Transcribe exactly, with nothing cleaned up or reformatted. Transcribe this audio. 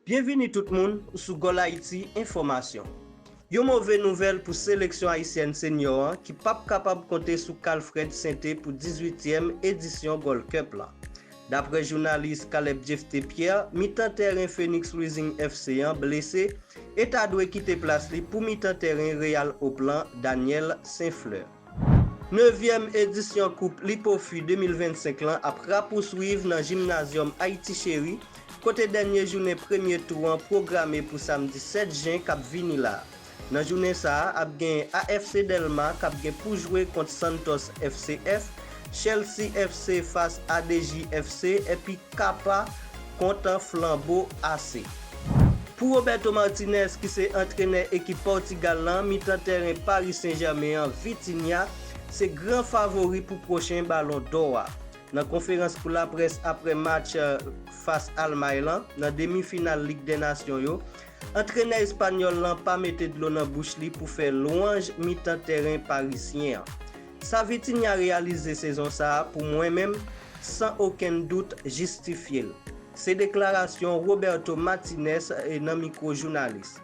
Byenvini tout moun sou Gòl Ayiti Enfòmasyon. Yon move nouvèl pou seleksyon ayisyèn senyo an ki p ap kapab konte sou Calfred Sainté pou dizuityèm edisyon Gold Cup la. Daprè jounalis Caleb Jephté Pierre, mitan tèren Phoenix Rising F C an blese e ta dwe kite plas li pou mitan tèren Real Oplan Daniel Saint-Fleur. Nevyèm edisyon Koup Lipofi de mil vennsenk lan ap rapouswiv nan Gymnasium Haïti Chéri, kote dènye jounen premye tou an pwograme pou samdi sèt jen k ap vini la. Nan jounen sa a, ap gen A F C Dèlma k ap gen pou jwe kont Santos F C F, Chelsea F C fas a D J F C, epi Kapa kont Flambeau A C. Pou Roberto Martinez, ki se antrenè ekip Pòtigal lan, mitan tèren Paris Saint-Germain an, Vitinha, se gran favori pou pwochen Balon dò a. Nan konferans pou laprès apre match, euh, fas Almay lan, nan demi final Lig dè Nasyon yo, antrenè espanyòl lan pa mete dlo nan bouch li pou fè lwanj mitan tèren parisyen an. Sa Vitinha reyalize sezon sa a, pou mwen menm, san okenn dout, jistifye l. Se deklarasyon Roberto Martinez, eh, nan mikwo jounalis.